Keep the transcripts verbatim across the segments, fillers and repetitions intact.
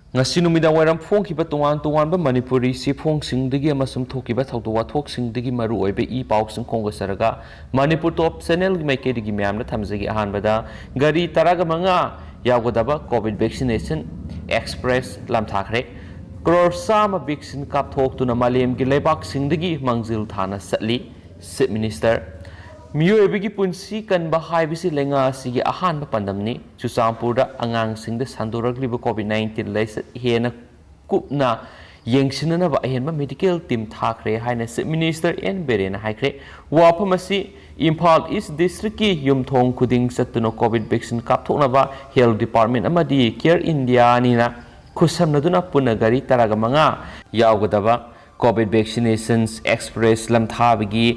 ꯉꯁꯤ ꯅꯨꯃꯤꯗꯥꯡ ꯋꯥꯏꯔꯝ ꯐꯣꯡꯈꯤꯕ ꯇꯣꯉꯥꯟ ꯇꯣꯉꯥꯟꯕ ꯃꯅꯤꯄꯨꯔꯤ ꯆꯦꯐꯣꯡꯁꯤꯡꯗꯒꯤ ꯑꯃꯁꯨꯡ ꯊꯣꯛꯈꯤꯕ ꯊꯧꯗꯣꯛ ꯋꯥꯊꯣꯛꯁꯤꯡꯗꯒꯤ ꯃꯔꯨꯑꯣꯏꯕ ꯏ ꯄꯥꯎꯁꯤꯡ ꯈꯣꯝꯒꯠꯆꯔꯒ, ꯃꯅꯤꯄꯨꯔ ꯇꯣꯞ ꯆꯦꯅꯦꯜꯒꯤ ꯃꯥꯏꯀꯩꯗꯒꯤ ꯃꯌꯥꯝꯅ ꯊꯝꯖꯒꯦ꯫ ꯑꯍꯥꯟꯕꯗ, ꯒꯥꯔꯤ ꯇꯔꯥꯒ ꯃꯉꯥ ꯌꯥꯎꯒꯗꯕ ꯀꯣꯚꯤꯗ ꯚꯦꯛꯁꯤꯅꯦꯁꯟ ꯑꯦꯛꯁꯄ꯭ꯔꯦꯁ ꯂꯝꯊꯥꯈ꯭ꯔꯦ꯫ ꯀ꯭ꯔꯣꯔ ꯆꯥꯝꯃ ꯚꯦꯛꯁꯤꯟ ꯀꯥꯞꯊꯣꯛꯇꯨꯅ ꯃꯥꯂꯦꯝꯒꯤ ꯂꯩꯕꯥꯛꯁꯤꯡꯗꯒꯤ ꯃꯥꯡꯖꯤꯜ ꯊꯥꯅ ꯆꯠꯂꯤ꯫ ꯆꯤꯐ ꯃꯤꯅꯤꯁꯇꯔ, ꯃꯤꯑꯣꯏꯕꯒꯤ ꯄꯨꯟꯁꯤ ꯀꯟꯕ ꯍꯥꯏꯕꯁꯤ ꯂꯩꯉꯥꯛ ꯑꯁꯤꯒꯤ ꯑꯍꯥꯟꯕ ꯄꯥꯟꯗꯝꯅꯤ꯫ ꯆꯨꯔꯆꯥꯟꯄꯨꯔꯗ ꯑꯉꯥꯡꯁꯤꯡꯗ ꯁꯟꯗꯣꯔꯛꯂꯤꯕ ꯀꯣꯚꯤꯗ ꯅꯥꯏꯟꯇꯤꯟ ꯂꯥꯏꯆꯠ ꯍꯦꯟꯅ ꯀꯨꯞꯅ ꯌꯦꯡꯁꯤꯟꯅꯅꯕ ꯑꯍꯦꯟꯕ ꯃꯦꯗꯤꯀꯦꯜ ꯇꯤꯝ ꯊꯥꯈ꯭ꯔꯦ ꯍꯥꯏꯅ ꯆꯤꯐ ꯃꯤꯅꯤꯁꯇꯔ ꯑꯦꯟ ꯕꯤꯔꯦꯟꯅ ꯍꯥꯏꯈ꯭ꯔꯦ꯫ ꯋꯥꯐꯝ ꯑꯁꯤ ꯏꯝꯐꯥꯜ ꯏꯁ ꯗꯤꯁꯇ꯭ꯔꯤꯛꯀꯤ ꯌꯨꯝꯊꯣꯡ ꯈꯨꯗꯤꯡ ꯆꯠꯇꯨꯅ ꯀꯣꯚꯤꯗ ꯚꯦꯛꯁꯤꯟ ꯀꯥꯞꯊꯣꯛꯅꯕ ꯍꯦꯜꯊ ꯗꯤꯄꯥꯔꯠꯃꯦꯟ ꯑꯃꯗꯤ ꯀꯦꯌꯔ ꯏꯟꯗꯤꯌꯥ ꯑꯅꯤꯅ ꯈꯨꯠꯁꯝꯅꯗꯨꯅ ꯄꯨꯟꯅ ꯒꯥꯔꯤ ꯇꯔꯥꯒ ꯃꯉꯥ ꯌꯥꯎꯒꯗꯕ ꯀꯣꯚꯤꯗ ꯚꯦꯛꯁꯤꯅꯦꯁꯟ ꯑꯦꯛꯁꯄ꯭ꯔꯦꯁ ꯂꯝꯊꯥꯕꯒꯤ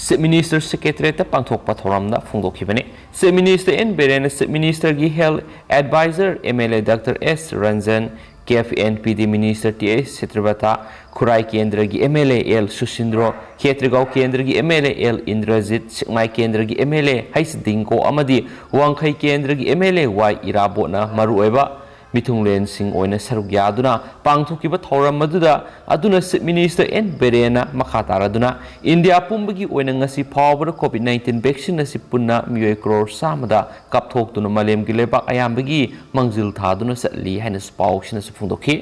ꯆꯤꯐ ꯃꯤꯅꯤꯁꯇꯔ ꯁꯦꯀ꯭ꯔꯦꯇꯔꯤꯌꯦꯠꯇ ꯄꯥꯡꯊꯣꯛꯄ ꯊꯧꯔꯝꯗ ꯐꯣꯡꯗꯣꯛꯈꯤꯕꯅꯤ꯫ ꯆꯤꯐ ꯃꯤꯅꯤꯁꯇꯔ ꯑꯦꯟ ꯕꯤꯔꯦꯟꯅ ꯆꯤꯐ ꯃꯤꯅꯤꯁꯇꯔꯒꯤ health adviser M L A doctor S Ranjan, K F N P D minister T H Satyabrata, Khurai ꯀꯦꯟꯗ꯭ꯔꯒꯤ M L A L Susindro, Khetrigao ꯀꯦꯟꯗ꯭ꯔꯒꯤ M L A L Indrajit, Sekmai ꯀꯦꯟꯗ꯭ꯔꯒꯤ ꯑꯦꯝ ꯑꯦꯜ ꯑꯦ H ꯗꯤꯡꯀꯣ ꯑꯃꯗꯤ ꯋꯥꯡꯈꯩ ꯀꯦꯟꯗ꯭ꯔꯒꯤ ꯑꯦꯝ ꯑꯦꯜ ꯑꯦ ꯋꯥꯏ ꯏꯔꯥꯕꯣꯠꯅ ꯃꯔꯨꯑꯣꯏꯕ ꯃꯤꯊꯨꯡꯂꯦꯟꯁꯤꯡ ꯑꯣꯏꯅ ꯁꯔꯨꯛ ꯌꯥꯗꯨꯅ ꯄꯥꯡꯊꯣꯛꯈꯤꯕ ꯊꯧꯔꯝ ꯑꯗꯨꯗ ꯑꯗꯨꯅ ꯆꯤꯐ ꯃꯤꯅꯤꯁꯇꯔ ꯑꯦꯟ ꯕꯤꯔꯦꯟꯅ ꯃꯈꯥ ꯇꯥꯔꯗꯨꯅ ꯏꯟꯗꯤꯌꯥ ꯄꯨꯝꯕꯒꯤ ꯑꯣꯏꯅ ꯉꯁꯤ ꯐꯥꯎꯕꯗ ꯀꯣꯚꯤꯗ ꯅꯥꯏꯟꯇꯤꯟ ꯚꯦꯛꯁꯤꯟ ꯑꯁꯤ ꯄꯨꯟꯅ ꯃꯤꯑꯣꯏ ꯀ꯭ꯔꯣꯔ ꯆꯥꯝꯃꯗ ꯀꯥꯞꯊꯣꯛꯇꯨꯅ ꯃꯥꯂꯦꯝꯒꯤ ꯂꯩꯕꯥꯛ ꯑꯌꯥꯝꯕꯒꯤ ꯃꯥꯡꯖꯤꯜ ꯊꯥꯗꯨꯅ ꯆꯠꯂꯤ ꯍꯥꯏꯅꯁꯨ ꯄꯥꯎꯁꯤꯅꯁꯨ ꯐꯣꯡꯗꯣꯛꯈꯤ꯫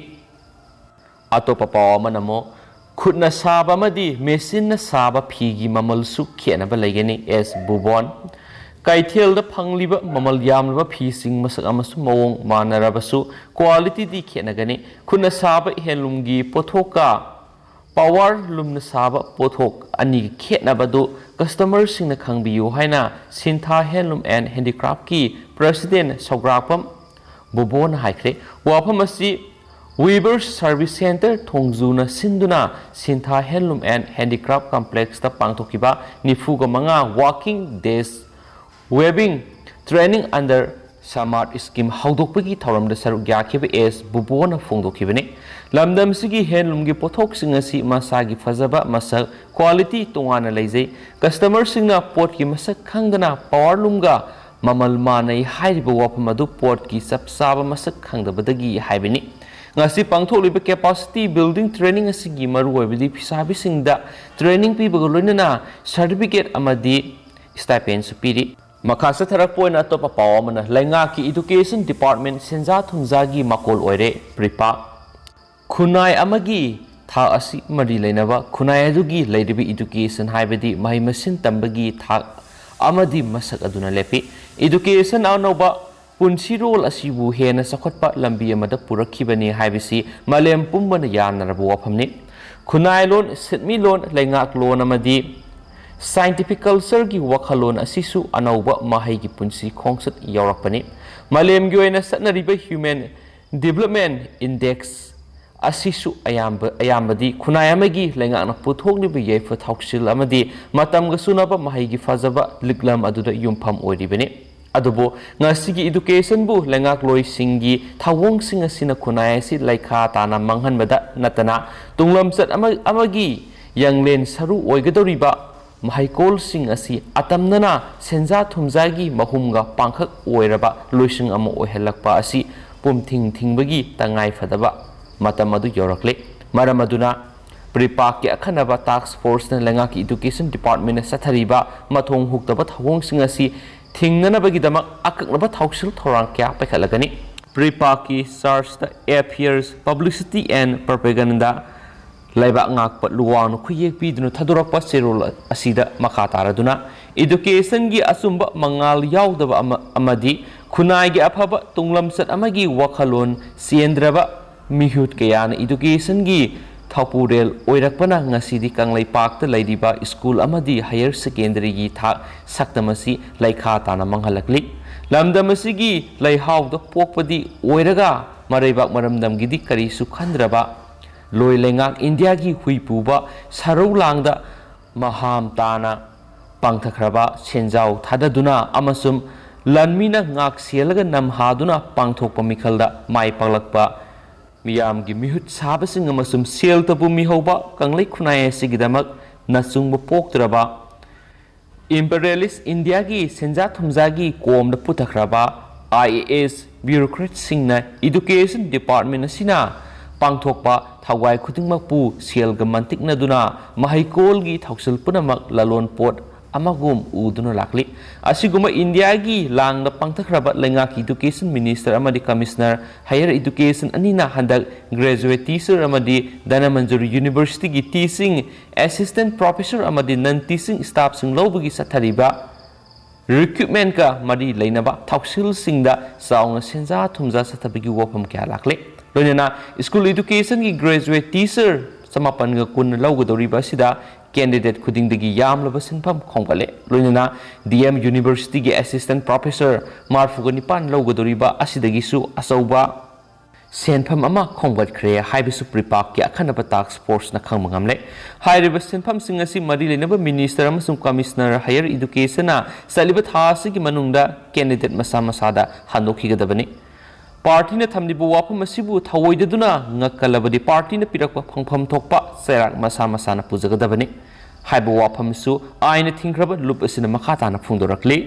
ꯑꯇꯣꯞꯄ ꯄꯥꯎ ꯑꯃꯅ ꯑꯃꯨꯛ ꯈꯨꯠꯅ ꯁꯥꯕ ꯑꯃꯗꯤ ꯃꯦꯆꯤꯟꯅ ꯁꯥꯕ ꯐꯤꯒꯤ ꯃꯃꯜꯁꯨ ꯈꯦꯠꯅꯕ ꯂꯩꯒꯅꯤ꯫ ꯑꯦꯁ ꯕꯨꯕꯣꯟ, ꯀꯩꯊꯦꯜꯗ ꯐꯪꯂꯤꯕ ꯃꯃꯜ ꯌꯥꯝꯂꯕ ꯐꯤꯁꯤꯡ ꯃꯁꯛ ꯑꯃꯁꯨꯡ ꯃꯑꯣꯡ ꯃꯥꯟꯅꯔꯕꯁꯨ ꯀ꯭ꯋꯥꯂꯤꯇꯤꯗꯤ ꯈꯦꯠꯅꯒꯅꯤ꯫ ꯈꯨꯠꯅ ꯁꯥꯕ ꯍꯦꯟꯂꯨꯝꯒꯤ ꯄꯣꯠꯊꯣꯛꯀ ꯄꯥꯋꯔ ꯂꯨꯝꯅ ꯁꯥꯕ ꯄꯣꯠꯊꯣꯛ ꯑꯅꯤꯒꯤ ꯈꯦꯠꯅꯕꯗꯨ ꯀꯁꯇꯃꯔꯁꯤꯡꯅ ꯈꯪꯕꯤꯌꯨ ꯍꯥꯏꯅ ꯁꯤꯟꯊꯥ ꯍꯦꯟꯂꯨꯝ ꯑꯦꯟ ꯍꯦꯟꯗꯤꯀ꯭ꯔꯥꯐꯀꯤ ꯄ꯭ꯔꯁꯤꯗꯦꯟ ꯁꯧꯒ꯭ꯔꯥꯛꯄꯝ ꯕꯨꯕꯣꯟꯅ ꯍꯥꯏꯈ꯭ꯔꯦ꯫ ꯋꯥꯐꯝ ꯑꯁꯤ ꯋꯤꯕꯔꯁ ꯁꯔꯚꯤꯁ ꯁꯦꯟꯇꯔ ꯊꯣꯡꯖꯨꯅ ꯁꯤꯟꯗꯨꯅ ꯁꯤꯟꯊꯥ ꯍꯦꯟꯂꯨꯝ ꯑꯦꯟ ꯍꯦꯟꯗꯤꯀ꯭ꯔꯥꯐ ꯀꯝꯄ꯭ꯂꯦꯛꯁꯇ ꯄꯥꯡꯊꯣꯛꯈꯤꯕ ꯅꯤꯐꯨꯒ ꯃꯉꯥ ꯋꯥꯔꯀꯤꯡ ꯗꯦꯖ ꯋꯦꯕꯤꯡ ꯇ꯭ꯔꯦꯅꯤꯡ ꯑꯟꯗꯔ ꯁꯃꯥꯔꯠ ꯁ꯭ꯀꯤꯝ ꯍꯧꯗꯣꯛꯄꯒꯤ ꯊꯧꯔꯝꯗ ꯁꯔꯨꯛ ꯌꯥꯈꯤꯕ ꯑꯦꯁ ꯕꯨꯕꯣꯟꯅ ꯐꯣꯡꯗꯣꯛꯈꯤꯕꯅꯤ꯫ ꯂꯝꯗꯝꯁꯤꯒꯤ ꯍꯦꯟꯂꯨꯝꯒꯤ ꯄꯣꯠꯊꯣꯛꯁꯤꯡ ꯑꯁꯤ ꯃꯁꯥꯒꯤ ꯐꯖꯕ ꯃꯁꯛ, ꯀ꯭ꯋꯥꯂꯤꯇꯤ ꯇꯣꯉꯥꯟꯅ ꯂꯩꯖꯩ꯫ ꯀꯁꯇꯃꯔꯁꯤꯡꯅ ꯄꯣꯠꯀꯤ ꯃꯁꯛ ꯈꯪꯗꯅ ꯄꯥꯋꯔꯂꯨꯝꯒ ꯃꯃꯜ ꯃꯥꯟꯅꯩ ꯍꯥꯏꯔꯤꯕ ꯋꯥꯐꯝ ꯑꯗꯨ ꯄꯣꯠꯀꯤ ꯆꯞ ꯆꯥꯕ ꯃꯁꯛ ꯈꯪꯗꯕꯗꯒꯤ ꯍꯥꯏꯕꯅꯤ꯫ ꯉꯁꯤ ꯄꯥꯡꯊꯣꯛꯂꯤꯕ capacity building training ꯑꯁꯤꯒꯤ ꯃꯔꯨꯑꯣꯏꯕꯗꯤ ꯐꯤꯁꯥꯕꯤꯁꯤꯡꯗ training ꯄꯤꯕꯒ ꯂꯣꯏꯅꯅ certificate ꯑꯃꯗꯤ stipendꯁꯨ ꯄꯤꯔꯤ꯫ ꯃꯈꯥ ꯆꯠꯊꯔꯛꯄ ꯑꯣꯏꯅ ꯑꯇꯣꯞꯄ ꯄꯥꯎ ꯑꯃꯅ ꯂꯩꯉꯥꯛꯀꯤ education department ꯁꯦꯟꯖꯥ ꯊꯨꯝꯖꯥꯒꯤ ꯃꯀꯣꯜ ꯑꯣꯏꯔꯦ ꯄ꯭ꯔꯤꯄꯥꯛ꯫ ꯈꯨꯟꯅꯥꯏ ꯑꯃꯒꯤ ꯊꯥꯛ ꯑꯁꯤ ꯃꯔꯤ ꯂꯩꯅꯕ ꯈꯨꯟꯅꯥꯏ ꯑꯗꯨꯒꯤ ꯂꯩꯔꯤꯕ education ꯍꯥꯏꯕꯗꯤ ꯃꯍꯩ ꯃꯁꯤꯡ ꯇꯝꯕꯒꯤ ꯊꯥꯛ ꯑꯃꯗꯤ ꯃꯁꯛ ꯑꯗꯨꯅ ꯂꯦꯞꯄꯤ꯫ Education ꯑꯅꯧꯕ ꯄꯨꯟꯁꯤꯔꯣꯜ ꯑꯁꯤꯕꯨ ꯍꯦꯟꯅ ꯆꯥꯎꯈꯠꯄ ꯂꯝꯕꯤ ꯑꯃꯗ ꯄꯨꯔꯛꯈꯤꯕꯅꯤ ꯍꯥꯏꯕꯁꯤ ꯃꯥꯂꯦꯝ ꯄꯨꯝꯕꯅ ꯌꯥꯅꯔꯕ ꯋꯥꯐꯝꯅꯤ꯫ ꯈꯨꯟꯅꯥꯏꯂꯣꯟ, ꯁꯦꯟꯃꯤꯠꯂꯣꯟ, ꯂꯩꯉꯥꯛꯂꯣꯟ ꯑꯃꯗꯤ scientific cultureꯒꯤ ꯋꯥꯈꯜꯂꯣꯟ ꯑꯁꯤꯁꯨ ꯑꯅꯧꯕ ꯃꯍꯩꯒꯤ ꯄꯨꯟꯁꯤ ꯈꯣꯡꯆꯠ ꯌꯥꯎꯔꯛꯄꯅꯤ꯫ ꯃꯥꯂꯦꯝꯒꯤ ꯑꯣꯏꯅ ꯆꯠꯅꯔꯤꯕ human development index ꯑꯁꯤꯁꯨ ꯑꯌꯥꯝꯕ, ꯑꯌꯥꯝꯕꯗꯤ ꯈꯨꯟꯅꯥꯏ ꯑꯃꯒꯤ ꯂꯩꯉꯥꯛꯅ ꯄꯨꯊꯣꯛꯂꯤꯕ ꯌꯥꯏꯐ ꯊꯧꯁꯤꯜ ꯑꯃꯗꯤ ꯃꯇꯝꯒ ꯆꯨꯅꯕ ꯃꯍꯩꯒꯤ ꯐꯖꯕ ꯂꯤꯛꯂꯝ ꯑꯗꯨꯗ ꯌꯨꯝꯐꯝ ꯑꯣꯏꯔꯤꯕꯅꯤ꯫ ꯑꯗꯨꯕꯨ ꯉꯁꯤꯒꯤ educationꯕꯨ ꯂꯩꯉꯥꯛꯂꯣꯏꯁꯤꯡꯒꯤ ꯊꯧꯑꯣꯡꯁꯤꯡ ꯑꯁꯤꯅ ꯈꯨꯟꯅꯥꯏ ꯑꯁꯤ ꯂꯩꯈꯥ ꯇꯥꯅ ꯃꯥꯡꯍꯟꯕꯗ ꯅꯠꯇꯅ ꯇꯨꯡꯂꯝꯆꯠ ꯑꯃ, ꯑꯃꯒꯤ ꯌꯥꯡꯂꯦꯟ ꯁꯔꯨ ꯑꯣꯏꯒꯗꯧꯔꯤꯕ ꯃꯍꯩꯀꯣꯜꯁꯤꯡ ꯑꯁꯤ ꯑꯇꯝꯅꯅ ꯁꯦꯟꯖꯥ ꯊꯨꯝꯖꯥꯒꯤ ꯃꯍꯨꯝꯒ ꯄꯥꯡꯈꯛ ꯑꯣꯏꯔꯕ ꯂꯣꯏꯁꯪ ꯑꯃ ꯑꯣꯏꯍꯜꯂꯛꯄ ꯑꯁꯤ ꯄꯨꯝꯊꯤꯡ ꯊꯤꯡꯕꯒꯤ ꯇꯉꯥꯏ ꯐꯗꯕ ꯃꯇꯝ ꯑꯗꯨ ꯌꯧꯔꯛꯂꯦ꯫ ꯃꯔꯝ ꯑꯗꯨꯅ ꯄ꯭ꯔꯤꯄꯥꯛꯀꯤ ꯑꯈꯟꯅꯕ task forceꯅ ꯂꯩꯉꯥꯛꯀꯤ education departmentꯅ ꯆꯠꯊꯔꯤꯕ ꯃꯊꯣꯡ ꯍꯨꯛꯇꯕ ꯊꯧꯑꯣꯡꯁꯤꯡ ꯑꯁꯤ ꯊꯤꯡꯅꯅꯕꯒꯤꯗꯃꯛ ꯑꯀꯛꯅꯕ ꯊꯧꯁꯤꯜ ꯊꯧꯔꯥꯡ ꯀꯌꯥ ꯄꯥꯏꯈꯠꯂꯒꯅꯤ꯫ ꯄ꯭ꯔꯤꯄꯥꯛꯀꯤ chargeꯗ affairs, publicity and propaganda ꯂꯩꯕꯥꯛ ꯉꯥꯛꯄ ꯂꯨꯋꯥꯡꯅ ꯈꯨꯠꯌꯦꯛ ꯄꯤꯗꯨꯅ ꯊꯥꯗꯣꯔꯛꯄ ꯆꯦꯔꯣꯜ ꯑꯁꯤꯗ ꯃꯈꯥ ꯇꯥꯔꯗꯨꯅ educationꯒꯤ ꯑꯆꯨꯝꯕ ꯃꯉꯥꯜ ꯌꯥꯎꯗꯕ ꯑꯃ-, ꯑꯃꯗꯤ ꯈꯨꯟꯅꯥꯏꯒꯤ ꯑꯐꯕ ꯇꯨꯡꯂꯝꯆꯠ ꯑꯃꯒꯤ ꯋꯥꯈꯜꯂꯣꯟ ꯆꯦꯟꯗ꯭ꯔꯕ ꯃꯤꯍꯨꯠ ꯀꯌꯥꯅ educationꯒꯤ ꯊꯧꯄꯨꯔꯦꯜ ꯑꯣꯏꯔꯛꯄꯅ ꯉꯁꯤꯗꯤ ꯀꯪꯂꯩꯄꯥꯛꯇ ꯂꯩꯔꯤꯕ school ꯑꯃꯗꯤ higher secondaryꯒꯤ ꯊꯥꯛ ꯁꯛꯇꯝ ꯑꯁꯤ ꯂꯩꯈꯥ ꯇꯥꯅ ꯃꯥꯡꯍꯜꯂꯛꯂꯤ꯫ ꯂꯝꯗꯝ ꯑꯁꯤꯒꯤ ꯂꯩꯍꯥꯎꯗ ꯄꯣꯛꯄꯗꯤ ꯑꯣꯏꯔꯒ ꯃꯔꯩꯕꯥꯛ ꯃꯔꯝꯗꯝꯒꯤꯗꯤ ꯀꯔꯤꯁꯨ ꯈꯟꯗ꯭ꯔꯕ ꯂꯣꯏ ꯂꯩꯉꯥꯛ ꯏꯟꯗꯤꯌꯥꯒꯤ ꯍꯨꯏ ꯄꯨꯕ ꯁꯔꯧ ꯂꯥꯡꯗ ꯃꯍꯥꯝ ꯇꯥꯅ ꯄꯥꯡꯊꯈ꯭ꯔꯕ ꯁꯦꯟꯖꯥꯎ ꯊꯥꯗꯗꯨꯅ ꯑꯃꯁꯨꯡ ꯂꯥꯟꯃꯤꯅ ꯉꯥꯛ ꯁꯦꯜꯂꯒ ꯅꯝꯍꯥꯗꯨꯅ ꯄꯥꯡꯊꯣꯛꯄ ꯃꯤꯈꯜꯗ ꯃꯥꯏ ꯄꯥꯛꯂꯛꯄ ꯃꯤꯌꯥꯝꯒꯤ ꯃꯤꯍꯨꯠ ꯁꯥꯕꯁꯤꯡ ꯑꯃꯁꯨꯡ ꯁꯦꯜ ꯇꯧꯕ ꯃꯤꯍꯧꯕ ꯀꯪꯂꯩ ꯈꯨꯟꯅꯥꯏ ꯑꯁꯤꯒꯤꯗꯃꯛ ꯅꯆꯨꯡꯕ ꯄꯣꯛꯇ꯭ꯔꯕ ꯏꯝꯄꯔꯤꯌꯦꯂꯤꯁ ꯏꯟꯗꯤꯌꯥꯒꯤ ꯁꯦꯟꯖꯥ ꯊꯨꯝꯖꯥꯒꯤ ꯀꯣꯝꯗ ꯄꯨꯊꯈ꯭ꯔꯕ I A S ꯕ꯭ꯌꯨꯔꯣꯀ꯭ꯔꯦꯠꯁꯤꯡꯅ education department ꯑꯁꯤꯅ ꯄꯥꯡꯊꯣꯛꯄ ꯊꯧꯒꯥꯏ ꯈꯨꯗꯤꯡꯃꯛꯄꯨ ꯁꯦꯜꯒ ꯃꯟꯇꯤꯛꯅꯗꯨꯅ ꯃꯍꯩꯀꯣꯜꯒꯤ ꯊꯧꯁꯤꯜ ꯄꯨꯝꯅꯃꯛ ꯂꯂꯣꯟ ꯄꯣꯠ ꯑꯃꯒꯨꯝ ꯎꯗꯨꯅ ꯂꯥꯛꯂꯤ꯫ ꯑꯁꯤꯒꯨꯝꯕ ꯏꯟꯗꯤꯌꯥꯒꯤ ꯂꯥꯡꯗ ꯄꯥꯡꯊꯈ꯭ꯔꯕ ꯂꯩꯉꯥꯛꯀꯤ ꯏꯗꯨꯀꯦꯁꯟ ꯃꯤꯅꯤꯁꯇꯔ ꯑꯃꯗꯤ ꯀꯃꯤꯁꯅꯔ ꯍꯥꯌꯔ ꯏꯗꯨꯀꯦꯁꯟ ꯑꯅꯤꯅ ꯍꯟꯗꯛ ꯒ꯭ꯔꯦꯖꯨꯋꯦꯠ ꯇꯤꯆꯔ ꯑꯃꯗꯤ ꯙꯅꯃꯟꯖꯨꯔꯤ ꯌꯨꯅꯤꯚꯔꯁꯤꯇꯤꯒꯤ ꯇꯤꯆꯤꯡ ꯑꯦꯁꯤꯁꯇꯦꯟꯠ ꯄ꯭ꯔꯣꯐꯦꯁꯔ ꯑꯃꯗꯤ ꯅꯟ ꯇꯤꯆꯤꯡ ꯁ꯭ꯇꯥꯐꯁꯤꯡ ꯂꯧꯕꯒꯤ ꯆꯠꯊꯔꯤꯕ ꯔꯤꯀ꯭ꯔꯨꯠꯃꯦꯟꯠꯀ ꯃꯔꯤ ꯂꯩꯅꯕ ꯊꯧꯁꯤꯜꯁꯤꯡꯗ ꯆꯥꯎꯅ ꯁꯦꯟꯖꯥ ꯊꯨꯝꯖꯥ ꯆꯠꯊꯕꯒꯤ ꯋꯥꯐꯝ ꯀꯌꯥ ꯂꯥꯛꯂꯦ꯫ ꯂꯣꯏꯅꯅ ꯁ꯭ꯀꯨꯜ ꯏꯗꯨꯀꯦꯁꯟꯒꯤ ꯒ꯭ꯔꯦꯖꯨꯋꯦꯠ ꯇꯤꯆꯔ ꯆꯃꯥꯄꯟꯒ ꯀꯨꯟ ꯂꯧꯒꯗꯧꯔꯤꯕ ꯑꯁꯤꯗ ꯀꯦꯟꯗꯤꯗꯦꯠ ꯈꯨꯗꯤꯡꯗꯒꯤ ꯌꯥꯝꯂꯕ ꯁꯦꯟꯐꯝ ꯈꯣꯝꯒꯠꯂꯦ꯫ ꯂꯣꯏꯅꯅ ꯗꯤ ꯑꯦꯝ ꯌꯨꯅꯤꯚꯔꯁꯤꯇꯤꯒꯤ ꯑꯦꯁꯤꯁꯇꯦꯟꯠ ꯄ꯭ꯔꯣꯐꯦꯁꯔ ꯃꯔꯐꯨꯒ ꯅꯤꯄꯥꯟ ꯂꯧꯒꯗꯧꯔꯤꯕ ꯑꯁꯤꯗꯒꯤꯁꯨ ꯑꯆꯧꯕ ꯁꯦꯟꯐꯝ ꯑꯃ ꯈꯣꯝꯒꯠꯈ꯭ꯔꯦ ꯍꯥꯏꯕꯁꯨ ꯄ꯭ꯔꯤꯄꯥꯛꯀꯤ ꯑꯈꯟꯅꯕ ꯇꯥꯛꯁ ꯐꯣꯔꯁꯅ ꯈꯪꯕ ꯉꯝꯂꯦ꯫ ꯍꯥꯏꯔꯤꯕ ꯁꯦꯟꯐꯝꯁꯤꯡ ꯑꯁꯤ ꯃꯔꯤ ꯂꯩꯅꯕ ꯃꯤꯅꯤꯁꯇꯔ ꯑꯃꯁꯨꯡ ꯀꯃꯤꯁꯅꯔ ꯍꯥꯌꯔ ꯏꯗꯨꯀꯦꯁꯟꯅ ꯆꯠꯂꯤꯕ ꯊꯥ ꯑꯁꯤꯒꯤ ꯃꯅꯨꯡꯗ ꯀꯦꯟꯗꯤꯗꯦꯠ ꯃꯁꯥ ꯃꯁꯥꯗ ꯍꯟꯗꯣꯛꯈꯤꯒꯗꯕꯅꯤ꯫ ꯄꯥꯔꯇꯤꯅ ꯊꯝꯂꯤꯕ ꯋꯥꯐꯝ ꯑꯁꯤꯕꯨ ꯊꯧꯑꯣꯏꯗꯗꯨꯅ ꯉꯛꯀꯜꯂꯕꯗꯤ ꯄꯥꯔꯇꯤꯅ ꯄꯤꯔꯛꯄ ꯐꯪꯐꯝ ꯊꯣꯛꯄ ꯆꯩꯔꯥꯛ ꯃꯁꯥ ꯃꯁꯥꯅ ꯄꯨꯖꯒꯗꯕꯅꯤ ꯍꯥꯏꯕ ꯋꯥꯐꯝꯁꯨ ꯑꯥꯏꯟꯅ ꯊꯤꯡꯈ꯭ꯔꯕ ꯂꯨꯞ ꯑꯁꯤꯅ ꯃꯈꯥ ꯇꯥꯅ ꯐꯣꯡꯗꯣꯔꯛꯂꯤ꯫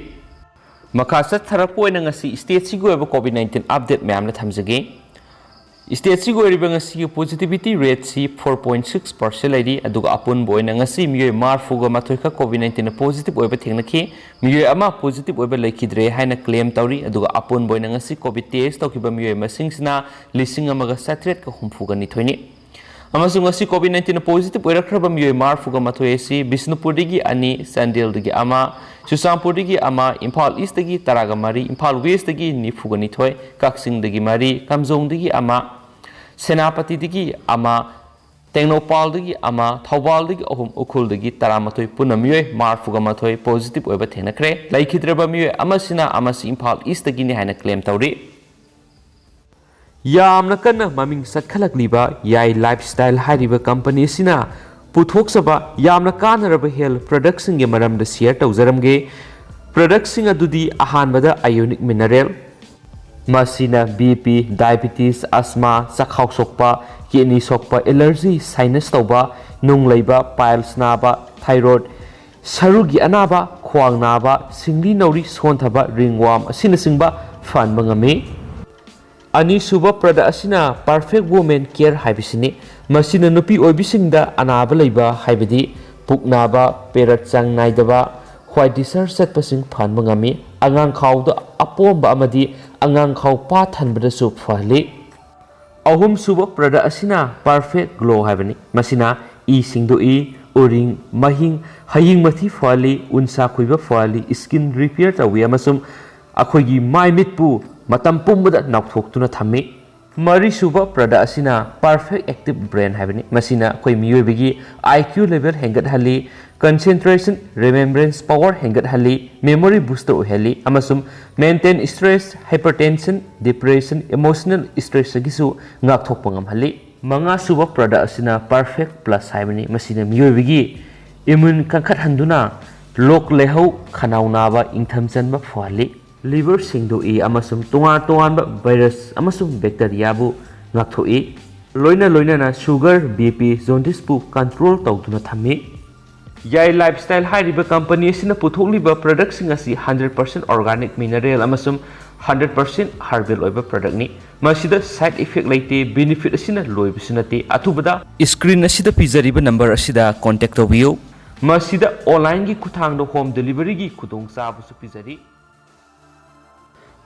ꯃꯈꯥ ꯆꯠꯊꯔꯛꯄ ꯑꯣꯏꯅ ꯉꯁꯤ ꯁ꯭ꯇꯦꯠꯁꯤꯒꯤ ꯑꯣꯏꯕ ꯀꯣꯚꯤꯗ ꯅꯥꯏꯟꯇꯤꯟ ꯑꯞꯗꯦꯠ ꯃꯌꯥꯝꯅ ꯊꯝꯖꯒꯦ꯫ ꯁ꯭ꯇꯦꯠꯁꯤꯒꯤ ꯑꯣꯏꯔꯤꯕ ꯉꯁꯤꯒꯤ ꯄꯣꯖꯤꯇꯤꯚꯤꯇꯤ ꯔꯦꯠꯁꯤ ꯐꯣꯔ ꯄꯣꯏꯟꯠ ꯁꯤꯛꯁ ꯄꯥꯔꯁꯦꯟꯠ ꯂꯩꯔꯤ, ꯑꯗꯨꯒ ꯑꯄꯨꯟꯕ ꯑꯣꯏꯅ ꯉꯁꯤ ꯃꯤꯑꯣꯏ ꯃꯔꯐꯨꯒ ꯃꯥꯊꯣꯏ ꯈꯛ ꯀꯣꯚꯤꯗ ꯅꯥꯏꯟꯇꯤꯟꯅ ꯄꯣꯖꯤꯇꯤꯚ ꯑꯣꯏꯕ ꯊꯦꯡꯅꯈꯤ꯫ ꯃꯤꯑꯣꯏ ꯑꯃ ꯄꯣꯖꯤꯇꯤꯚ ꯑꯣꯏꯕ ꯂꯩꯈꯤꯗ꯭ꯔꯦ ꯍꯥꯏꯅ ꯀ꯭ꯂꯦꯝ ꯇꯧꯔꯤ, ꯑꯗꯨꯒ ꯑꯄꯨꯟꯕ ꯑꯣꯏꯅ ꯉꯁꯤ ꯀꯣꯚꯤꯗ ꯇꯦꯁ ꯇꯧꯈꯤꯕ ꯃꯤꯑꯣꯏ ꯃꯁꯤꯡꯁꯤꯅ ꯂꯤꯁꯤꯡ ꯑꯃꯒ ꯆꯥꯇ꯭ꯔꯦꯠꯀ ꯍꯨꯝꯐꯨꯒ ꯅꯤꯊꯣꯏꯅꯤ꯫ ꯑꯃꯁꯨꯡ ꯉꯁꯤ ꯀꯣꯚꯤꯗ ꯅꯥꯏꯟꯇꯤꯟ ꯄꯣꯖꯤꯇꯤꯚ ꯑꯣꯏꯔꯛꯈ꯭ꯔꯕ ꯃꯤꯑꯣꯏ ꯃꯔꯐꯨꯒ ꯃꯥꯊꯣꯏ ꯑꯁꯤ ꯕꯤꯁꯅꯨꯄꯨꯔꯗꯒꯤ ꯑꯅꯤ, ꯆꯥꯟꯗꯦꯜꯗꯒꯤ ꯑꯃ, ꯆꯨꯔꯆꯥꯟꯄꯨꯔꯗꯒꯤ ꯑꯃ, ꯏꯝꯐꯥꯜ ꯏꯁꯇꯒꯤ ꯇꯔꯥꯒ ꯃꯔꯤ, ꯏꯝꯐꯥꯜ ꯋꯦꯁꯇꯒꯤ ꯅꯤꯐꯨꯒ ꯅꯤꯊꯣꯏ, ꯀꯛꯆꯤꯡꯗꯒꯤ ꯃꯔꯤ, ꯀꯥꯝꯖꯣꯡꯗꯒꯤ ꯑꯃ, ꯁꯦꯅꯥꯄꯇꯤꯗꯒꯤ ꯑꯃ, ꯇꯦꯡꯅꯧꯄꯥꯜꯗꯒꯤ ꯑꯃ, ꯊꯧꯕꯥꯜꯗꯒꯤ ꯑꯍꯨꯝ, ꯎꯈ꯭ꯔꯨꯜꯗꯒꯤ ꯇꯔꯥꯃꯥꯊꯣꯏ, ꯄꯨꯟꯅ ꯃꯤꯑꯣꯏ ꯃꯔꯐꯨꯒ ꯃꯥꯊꯣꯏ ꯄꯣꯖꯤꯇꯤꯚ ꯑꯣꯏꯕ ꯊꯦꯡꯅꯈ꯭ꯔꯦ꯫ ꯂꯩꯈꯤꯗ꯭ꯔꯕ ꯃꯤꯑꯣꯏ ꯑꯃꯁꯤꯅ ꯑꯃꯁꯤ ꯏꯝꯐꯥꯜ ꯏꯁꯇꯒꯤꯅꯤ ꯍꯥꯏꯅ ꯀ꯭ꯂꯦꯝ ꯇꯧꯔꯤ꯫ ꯌꯥꯝꯅ ꯀꯟꯅ ꯃꯃꯤꯡ ꯆꯠꯈꯠꯂꯛꯂꯤꯕ ꯌꯥꯏ ꯂꯥꯏꯐꯁ꯭ꯇꯥꯏꯜ ꯍꯥꯏꯔꯤꯕ ꯀꯝꯄꯅꯤ ꯑꯁꯤꯅ ꯄꯨꯊꯣꯛꯆꯕ ꯌꯥꯝꯅ ꯀꯥꯟꯅꯔꯕ ꯍꯦꯜꯊ ꯄ꯭ꯔꯗꯛꯁꯤꯡꯒꯤ ꯃꯔꯝꯗ ꯁꯤꯌꯔ ꯇꯧꯖꯔꯝꯒꯦ꯫ ꯄ꯭ꯔꯗꯛꯁꯤꯡ ꯑꯗꯨꯗꯤ ꯑꯍꯥꯟꯕꯗ ꯑꯥꯏꯑꯣꯅꯤꯛ ꯃꯤꯅꯔꯦꯜ, ꯃꯁꯤꯅ ꯕꯤ ꯄꯤ, ꯗꯥꯏꯕꯤꯇꯤꯁ, ꯑꯁꯃꯥ, ꯆꯈꯥꯎ ꯁꯣꯛꯄ, ꯀꯤꯗꯅꯤ ꯁꯣꯛꯄ, ꯑꯦꯂꯔꯖꯤ, ꯁꯥꯏꯅꯁ ꯇꯧꯕ, ꯅꯨꯡ ꯂꯩꯕ, ꯄꯥꯏꯜꯁ ꯅꯥꯕ, ꯊꯥꯏꯔꯣꯏꯗ, ꯁꯔꯨꯒꯤ ꯑꯅꯥꯕ, ꯈ꯭ꯋꯥꯡ ꯅꯥꯕ, ꯁꯤꯡꯂꯤ ꯅꯧꯔꯤ ꯁꯣꯟꯊꯕ, ringworm ꯑꯁꯤꯅꯆꯤꯡꯕ ꯐꯍꯟꯕ ꯉꯝꯃꯤ꯫ ꯑꯅꯤꯁꯨꯕ product ꯑꯁꯤꯅ Perfect Women Care ꯍꯥꯏꯕꯁꯤꯅꯤ꯫ ꯃꯁꯤꯅ ꯅꯨꯄꯤ ꯑꯣꯏꯕꯤꯁꯤꯡꯗ ꯑꯅꯥꯕ ꯂꯩꯕ, ꯍꯥꯏꯕꯗꯤ ꯄꯨꯛ ꯅꯥꯕ, period ꯆꯥꯡ ꯅꯥꯏꯗꯕ, white discharge ꯆꯠꯄꯁꯤꯡ ꯐꯍꯟꯕ ꯉꯝꯃꯤ꯫ ꯑꯉꯥꯡ ꯈꯥꯎꯗ ꯑꯄꯣꯝꯕ ꯑꯃꯗꯤ ꯑꯉꯥꯡ ꯈꯥꯎ ꯄꯥ ꯊꯟꯕꯗꯁꯨ ꯐꯍꯜꯂꯤ꯫ ꯑꯍꯨꯝꯁꯨꯕ product ꯑꯁꯤꯅ Perfect Glow ꯍꯥꯏꯕꯅꯤ꯫ ꯃꯁꯤꯅ ꯏ ꯁꯦꯡꯗꯣꯛꯏ, ꯎꯔꯤꯡ, ꯃꯍꯤꯡ, ꯍꯌꯤꯡ ꯃꯊꯤ ꯐꯍꯜꯂꯤ, ꯎꯟꯁꯥ ꯈꯣꯏꯕ ꯐꯍꯜꯂꯤ, skin repair ꯇꯧꯏ ꯑꯃꯁꯨꯡ ꯑꯩꯈꯣꯏꯒꯤ ꯃꯥꯏ ꯃꯤꯠꯄꯨ ꯃꯇꯝ ꯄꯨꯝꯕꯗ ꯅꯧꯊꯣꯛꯇꯨꯅ ꯊꯝꯃꯤ꯫ ꯃꯔꯤꯁꯨꯕ product ꯑꯁꯤꯅ Perfect Active Brain ꯍꯥꯏꯕꯅꯤ꯫ ꯃꯁꯤꯅ ꯑꯩꯈꯣꯏ ꯃꯤꯑꯣꯏꯕꯒꯤ I Q level ꯍꯦꯟꯒꯠꯍꯜꯂꯤ, concentration, remembrance power ꯍꯦꯟꯒꯠꯍꯜꯂꯤ, memory booster ꯑꯣꯏꯍꯜꯂꯤ ꯑꯃꯁꯨꯡ mental stress, hypertension, depression, emotional stress ꯗꯒꯤꯁꯨ ꯉꯥꯛꯊꯣꯛꯄ ꯉꯝꯍꯜꯂꯤ꯫ ꯃꯉꯥꯁꯨꯕ product ꯑꯁꯤꯅ Perfect Plus ꯍꯥꯏꯕꯅꯤ꯫ ꯃꯁꯤꯅ ꯃꯤꯑꯣꯏꯕꯒꯤ immune ꯀꯟꯈꯠꯍꯟꯗꯨꯅ ꯂꯣꯛ ꯂꯥꯏꯍꯧ, ꯈꯅꯥꯎ ꯅꯥꯕ, ꯏꯪꯊꯝ ꯆꯟꯕ ꯐꯍꯜꯂꯤ꯫ Liver ꯁꯦꯡꯗꯣꯛꯏ ꯑꯃꯁꯨꯡ ꯇꯣꯉꯥꯟ ꯇꯣꯉꯥꯟꯕ virus ꯑꯃꯁꯨꯡ bacteria ꯕꯨ ꯉꯥꯛꯊꯣꯛꯏ꯫ ꯂꯣꯏꯅ ꯂꯣꯏꯅꯅ sugar, B P, jaundice ꯄꯨ control ꯇꯧꯗꯨꯅ ꯊꯝꯃꯤ꯫ ꯌꯥꯏ Lifestyle ꯍꯥꯏꯔꯤꯕ company ꯑꯁꯤꯅ ꯄꯨꯊꯣꯛꯂꯤꯕ product ꯁꯤꯡ ꯑꯁꯤ hundred percent organic mineral ꯑꯃꯁꯨꯡ hundred percent herbal ꯑꯣꯏꯕ product ꯅꯤ꯫ ꯃꯁꯤꯗ side effect ꯂꯩꯇꯦ, benefit ꯑꯁꯤꯅ ꯂꯣꯏꯕꯁꯨ ꯅꯠꯇꯦ꯫ ꯑꯊꯨꯕꯗ screen ꯑꯁꯤꯗ ꯄꯤꯖꯔꯤꯕ number ꯑꯁꯤꯗ contact ꯇꯧꯕꯤꯌꯨ꯫ ꯃꯁꯤꯗ online ꯒꯤ ꯈꯨꯠꯊꯥꯡꯗ home delivery ꯒꯤ ꯈꯨꯗꯣꯡꯆꯥꯕꯁꯨ ꯄꯤꯖꯔꯤ꯫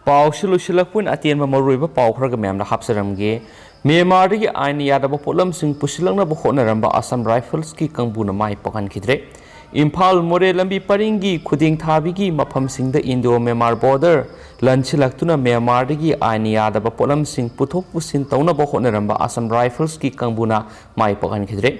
ꯄꯥꯎꯁꯤ ꯂꯣꯏꯁꯤꯜꯂꯛꯄ ꯑꯣꯏꯅ ꯑꯇꯦꯟꯕ ꯃꯔꯨꯑꯣꯏꯕ ꯄꯥꯎ ꯈꯔꯒ ꯃꯌꯥꯝꯗ ꯍꯥꯞꯆꯔꯝꯒꯦ꯫ ꯃ꯭ꯌꯥꯟꯃꯥꯔꯗꯒꯤ ꯑꯥꯏꯟ ꯌꯥꯗꯕ ꯄꯣꯠꯂꯝꯁꯤꯡ ꯄꯨꯁꯤꯜꯂꯛꯅꯕ ꯍꯣꯠꯅꯔꯝꯕ ꯑꯁꯥꯝ ꯔꯥꯏꯐꯜꯁꯀꯤ ꯀꯥꯡꯕꯨꯅ ꯃꯥꯏ ꯄꯥꯛꯍꯟꯈꯤꯗ꯭ꯔꯦ꯫ ꯏꯝꯐꯥꯜ ꯃꯣꯔꯦ ꯂꯝꯕꯤ ꯄꯔꯤꯡꯒꯤ ꯈꯨꯗꯤꯡ ꯊꯥꯕꯤꯒꯤ ꯃꯐꯝꯁꯤꯡꯗ ꯏꯟꯗꯣ ꯃ꯭ꯌꯥꯟꯃꯥꯔ border ꯂꯟꯁꯤꯜꯂꯛꯇꯨꯅ ꯃ꯭ꯌꯥꯟꯃꯥꯔꯗꯒꯤ ꯑꯥꯏꯟ ꯌꯥꯗꯕ ꯄꯣꯠꯂꯝꯁꯤꯡ ꯄꯨꯊꯣꯛ ꯄꯨꯁꯤꯟ ꯇꯧꯅꯕ ꯍꯣꯠꯅꯔꯝꯕ ꯑꯁꯥꯝ ꯔꯥꯏꯐꯜꯁꯀꯤ ꯀꯥꯡꯕꯨꯅ ꯃꯥꯏ ꯄꯥꯛꯍꯟꯈꯤꯗ꯭ꯔꯦ꯫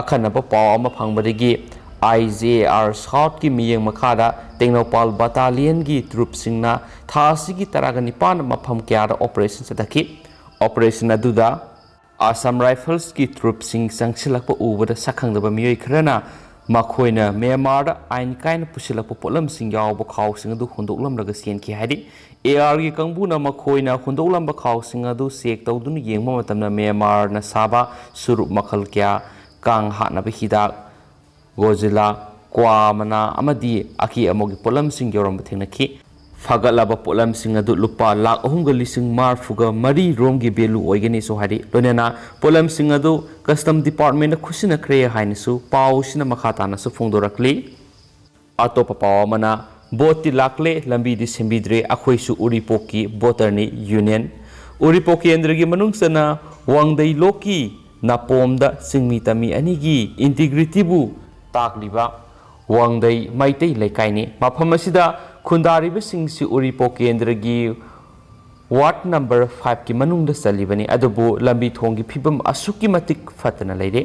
ꯑꯈꯟꯅꯕ ꯄꯥꯎ ꯑꯃ ꯐꯪꯕꯗꯒꯤ I J R South ꯀꯤ ꯃꯤꯠꯌꯦꯡ ꯃꯈꯥꯗ ꯇꯦꯡꯅꯧꯄꯥꯜ battalion ꯒꯤ troops ꯁꯤꯡꯅ ꯊꯥ ꯑꯁꯤꯒꯤ ꯇꯔꯥꯒ ꯅꯤꯄꯥꯟ ꯃꯐꯝ ꯀꯌꯥꯗ operation ꯆꯠꯊꯈꯤ꯫ Operation ꯑꯗꯨꯗ ꯑꯁꯥꯝ ꯔꯥꯏꯐꯜꯁꯀꯤ troops ꯁꯤꯡ ꯆꯪꯁꯤꯜꯂꯛꯄ ꯎꯕꯗ ꯁꯛꯈꯪꯗꯕ ꯃꯤꯑꯣꯏ ꯈꯔꯅ ꯃꯈꯣꯏꯅ ꯃ꯭ꯌꯥꯟꯃꯥꯔꯗ ꯑꯥꯏꯟ ꯀꯥꯏꯅ ꯄꯨꯁꯤꯜꯂꯛꯄ ꯄꯣꯠꯂꯝꯁꯤꯡ ꯌꯥꯎꯕ ꯈꯥꯎꯁꯤꯡ ꯑꯗꯨ ꯍꯨꯟꯗꯣꯛꯂꯝꯂꯒ ꯆꯦꯟꯈꯤ ꯍꯥꯏꯔꯤ꯫ A R ꯒꯤ ꯀꯥꯡꯕꯨꯅ ꯃꯈꯣꯏꯅ ꯍꯨꯟꯗꯣꯛꯂꯝꯕ ꯈꯥꯎꯁꯤꯡ ꯑꯗꯨ check ꯇꯧꯗꯨꯅ ꯌꯦꯡꯕ ꯃꯇꯝꯗ ꯃ꯭ꯌꯥꯟꯃꯥꯔꯅ ꯁꯥꯕ ꯆꯨꯔꯨꯞ ꯃꯈꯜ ꯀꯌꯥ, ꯀꯥꯡ ꯍꯥꯠꯅꯕ ꯍꯤꯗꯥꯛ, ꯒꯣꯖꯤꯂꯥ, ꯀ꯭ꯋꯥ ꯃꯅꯥ ꯑꯃꯗꯤ ꯑꯀꯦ ꯑꯃꯧꯒꯤ ꯄꯣꯠꯂꯝꯁꯤꯡ ꯌꯧꯔꯝꯕ ꯊꯦꯡꯅꯈꯤ꯫ ꯐꯥꯒꯠꯂꯕ ꯄꯣꯠꯂꯝꯁꯤꯡ ꯑꯗꯨ ꯂꯨꯄꯥ ꯂꯥꯈ ꯑꯍꯨꯝꯒ ꯂꯤꯁꯤꯡ ꯃꯔꯤꯐꯨꯒ ꯃꯔꯤ ꯔꯣꯝꯒꯤ ꯚꯦꯂꯨ ꯑꯣꯏꯒꯅꯤꯁꯨ ꯍꯥꯏꯔꯤ꯫ ꯂꯣꯏꯅꯅ ꯄꯣꯠꯂꯝꯁꯤꯡ ꯑꯗꯨ ꯀꯁꯇꯝ ꯗꯤꯄꯥꯔꯠꯃꯦꯟꯗ ꯈꯨꯠꯁꯤꯟꯅꯈ꯭ꯔꯦ ꯍꯥꯏꯅꯁꯨ ꯄꯥꯎꯁꯤꯅ ꯃꯈꯥ ꯇꯥꯅꯁꯨ ꯐꯣꯡꯗꯣꯔꯛꯂꯤ꯫ ꯑꯇꯣꯞꯄ ꯄꯥꯎ ꯑꯃꯅ, ꯕꯣꯠꯇꯤ ꯂꯥꯛꯂꯦ, ꯂꯝꯕꯤꯗꯤ ꯁꯦꯝꯕꯤꯗ꯭ꯔꯦ, ꯑꯩꯈꯣꯏꯁꯨ ꯎꯔꯤꯄꯣꯛꯀꯤ ꯚꯣꯇꯔꯅꯤ ꯌꯨꯅꯤꯌꯟ꯫ ꯎꯔꯤꯄꯣꯛ ꯀꯦꯟꯗ꯭ꯔꯒꯤ ꯃꯅꯨꯡ ꯆꯟꯅ ꯋꯥꯡꯗꯩ ꯂꯣꯛꯀꯤ ꯅꯥꯄꯣꯝꯗ ꯆꯤꯡꯃꯤ ꯇꯝꯃꯤ ꯑꯅꯤꯒꯤ ꯏꯟꯇꯤꯒ꯭ꯔꯤꯇꯤꯕꯨ ꯇꯥꯛꯂꯤꯕ ꯋꯥꯡꯗꯩ ꯃꯩꯇꯩ ꯂꯩꯀꯥꯏꯅꯤ꯫ ꯃꯐꯝ ꯑꯁꯤꯗ ꯈꯨꯟꯗꯥꯔꯤꯕꯁꯤꯡꯁꯤ ꯎꯔꯤꯄꯣꯛ ꯀꯦꯟꯗ꯭ꯔꯒꯤ ꯋꯥꯔꯗ ꯅꯝꯕꯔ ꯐꯥꯏꯚꯀꯤ ꯃꯅꯨꯡꯗ ꯆꯜꯂꯤꯕꯅꯤ, ꯑꯗꯨꯕꯨ ꯂꯝꯕꯤ ꯊꯣꯡꯒꯤ ꯐꯤꯕꯝ ꯑꯁꯨꯛꯀꯤ ꯃꯇꯤꯛ ꯐꯠꯇꯅ ꯂꯩꯔꯦ꯫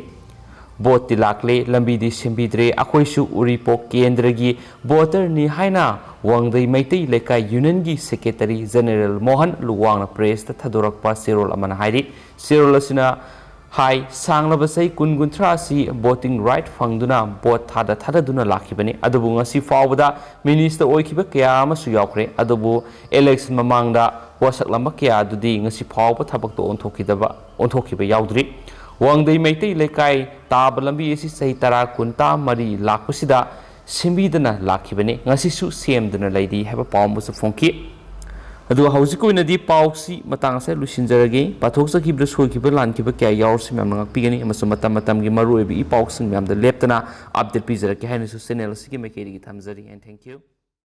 ꯕꯣꯠꯇꯤ ꯂꯥꯛꯂꯦ, ꯂꯝꯕꯤꯗꯤ ꯁꯦꯝꯕꯤꯗ꯭ꯔꯦ, ꯑꯩꯈꯣꯏꯁꯨ ꯎꯔꯤꯄꯣꯛ ꯀꯦꯟꯗ꯭ꯔꯒꯤ ꯚꯣꯇꯔꯅꯤ ꯍꯥꯏꯅ ꯋꯥꯡꯗꯩ ꯃꯩꯇꯩ ꯂꯩꯀꯥꯏ ꯌꯨꯅꯤꯌꯟꯒꯤ ꯁꯦꯀ꯭ꯔꯦꯇꯔꯤ ꯖꯦꯅꯦꯔꯦꯜ ꯃꯣꯍꯟ ꯂꯨꯋꯥꯡꯅ ꯄ꯭ꯔꯦꯁꯇ ꯊꯥꯗꯣꯔꯛꯄ ꯆꯦꯔꯣꯜ ꯑꯃꯅ ꯍꯥꯏꯔꯤ꯫ ꯆꯦꯔꯣꯜ ꯑꯁꯤꯅ ꯍꯥꯏ, ꯁꯥꯡꯂꯕ ꯆꯍꯤ ꯀꯨꯟ ꯀꯨꯟꯊ꯭ꯔꯥ ꯑꯁꯤ ꯚꯣꯇꯤꯡ ꯔꯥꯏꯠ ꯐꯪꯗꯨꯅ ꯚꯣꯠ ꯊꯥꯗ ꯊꯥꯗꯗꯨꯅ ꯂꯥꯛꯈꯤꯕꯅꯤ, ꯑꯗꯨꯕꯨ ꯉꯁꯤ ꯐꯥꯎꯕꯗ ꯃꯤꯅꯤꯁꯇꯔ ꯑꯣꯏꯈꯤꯕ ꯀꯌꯥ ꯑꯃꯁꯨ ꯌꯥꯎꯈ꯭ꯔꯦ, ꯑꯗꯨꯕꯨ ꯏꯂꯦꯛꯁꯟ ꯃꯃꯥꯡꯗ ꯋꯥꯁꯛꯂꯝꯕ ꯀꯌꯥ ꯑꯗꯨꯗꯤ ꯉꯁꯤ ꯐꯥꯎꯕ ꯊꯕꯛꯇ ꯑꯣꯟꯊꯣꯛꯈꯤꯗꯕ, ꯑꯣꯟꯊꯣꯛꯈꯤꯕ ꯌꯥꯎꯗ꯭ꯔꯤ꯫ ꯋꯥꯡꯗꯩ ꯃꯩꯇꯩ ꯂꯩꯀꯥꯏ ꯇꯥꯕ ꯂꯝꯕꯤ ꯑꯁꯤ ꯆꯍꯤ ꯇꯔꯥ, ꯀꯨꯟ, ꯇꯔꯥ ꯃꯔꯤ ꯂꯥꯛꯄꯁꯤꯗ ꯁꯦꯝꯕꯤꯗꯅ ꯂꯥꯛꯈꯤꯕꯅꯤ, ꯉꯁꯤꯁꯨ ꯁꯦꯝꯗꯨꯅ ꯂꯩꯔꯤ ꯍꯥꯏꯕ ꯄꯥꯎ ꯑꯃꯁꯨ ꯐꯣꯡꯈꯤ꯫ ꯑꯗꯨꯒ ꯍꯧꯖꯤꯛꯀꯤ ꯑꯣꯏꯅꯗꯤ ꯄꯥꯎꯁꯤ ꯃꯇꯥꯡ ꯑꯁꯤꯗ ꯂꯣꯏꯁꯤꯟꯖꯔꯒꯦ꯫ ꯄꯥꯊꯣꯛꯆꯈꯤꯕꯗ ꯁꯣꯏꯈꯤꯕ, ꯂꯥꯟꯈꯤꯕ ꯀꯌꯥ ꯌꯥꯎꯔꯁꯨ ꯃꯌꯥꯝꯅ ꯉꯥꯛꯄꯤꯒꯅꯤ, ꯑꯃꯁꯨꯡ ꯃꯇꯝ ꯃꯇꯝꯒꯤ ꯃꯔꯨꯑꯣꯏꯕ ꯏ ꯄꯥꯎꯁꯤꯡ ꯃꯌꯥꯝꯗ ꯂꯦꯞꯇꯅ ꯑꯞꯗꯦꯠ ꯄꯤꯖꯔꯛꯀꯦ ꯍꯥꯏꯅꯁꯨ ꯆꯦꯅꯦꯜ ꯑꯁꯤꯒꯤ ꯃꯥꯏꯀꯩꯗꯒꯤ ꯊꯝꯖꯔꯤ꯫ And thank you.